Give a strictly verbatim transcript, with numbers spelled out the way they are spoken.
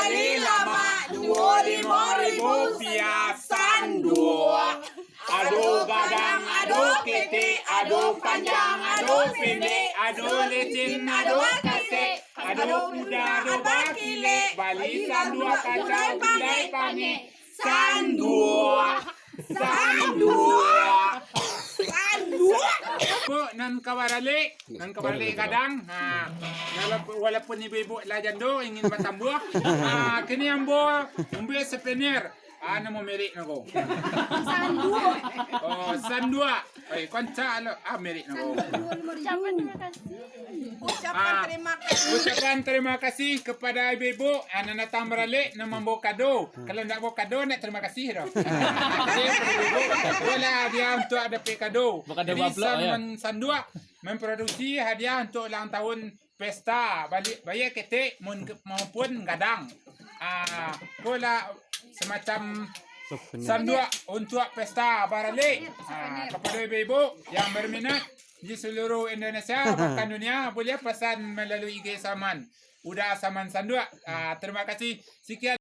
Kali lamak duo limo ribu rupiah sanduak. Ado gadang, ado ketek, ado panjang, ado pendek, ado lecin, ado kasek, ado kuda, ado bakilek, bali sanduak kacau gulai pangek. Sanduak. Sanduak. Sanduak. Ko nan ka baralek, nan ka baralek gadang. Ha. Walaupun, walaupun ibu-ibu lah jando ingin batambuah. Ha, kini ambo, ambo souvenir. Ah, namo merek nako? Sanduak. Oh, sanduak. Eh, konca lo. Ah, merek nako? Ucapan Ah, terima kasih. Ucapan terima kasih kepada ibu-ibu, ah, nan datang baralek, nan mambawa kado. Kalau ndak bawa kado, ndak terima kasih doh. Ah, jadi, ibu-ibu, boleh hadiah untuk dapek kado. Bukan Jadi, kado baplok, ya. Saman Sanduak memproduksi hadiah untuk ulang tahun pesta, bali, bayia ketek mun, maupun gadang. Ah, ko lah semacam Souvenir. Sanduak untuk pesta baralek. Ah, kepada ibu-ibu yang berminat di seluruh Indonesia, bahkan dunia, boleh pesan melalui I G Saman. Uda Saman Sanduak. Ah, terima kasih. Sekian.